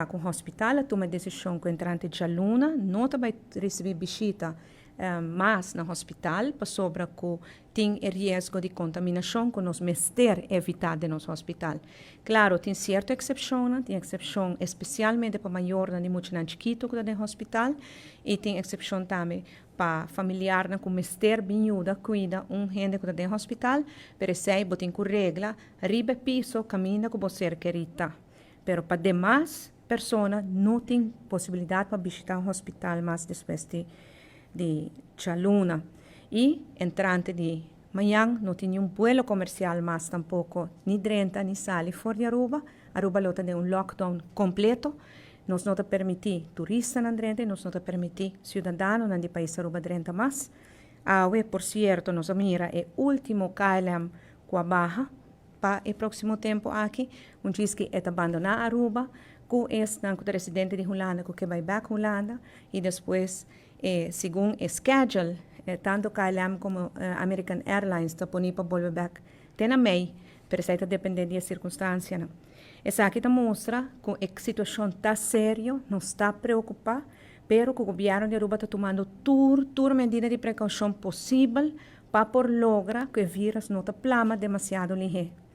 Ku hospital a tuma desishon ku entrante djaluna no ta bai risibí bishita mas na hospital pasobra ku tin e riesgo di kontaminashon ku nos mester evitá den nos hospital. Klaro, tin sierto eksepshonnan, tin eksepshon espesialmente pa mayornan di muchanan chikitu ku ta den hospital i tin eksepshon tambe pa familiarnan ku mester bin yuda kuida un hende ku ta den hospital, pero esei bo tin ku regla riba e piso kaminda ku bo ser kerí ta. Pero pa demas persona no tin posibilidat pa bishita un hospital mas despues di di djaluna. I entrante di mañan no tin niun buelo komersial mas tampoko ni drenta ni sali for di Aruba. Aruba lo ta den un lockdown kompleto. Nos no ta permití turistanan drenta i nos no ta permití siudadanonan di pais Aruba drenta mas. Awe, por sierto, nos a mira e último KLM ku a baha. Pa e próksimo tempu aki, un djis ki e ta bandoná Aruba ku esnan ku ta residente di Hulanda ku ke bai bèk Hulanda i despues e segun e schedule tantu KLM komo American Airlines ta poni pa bolbe bèk te na mei, pero esei ta dependé di e sirkunstansianan. Esaki ta mustra ku e situashon ta serio, nos ta preokupá, pero ku gobièrnu di Aruba ta tumando tur tur medida di prekoushon posibel pa por logra ku e vírus no ta plama demasiado lihé.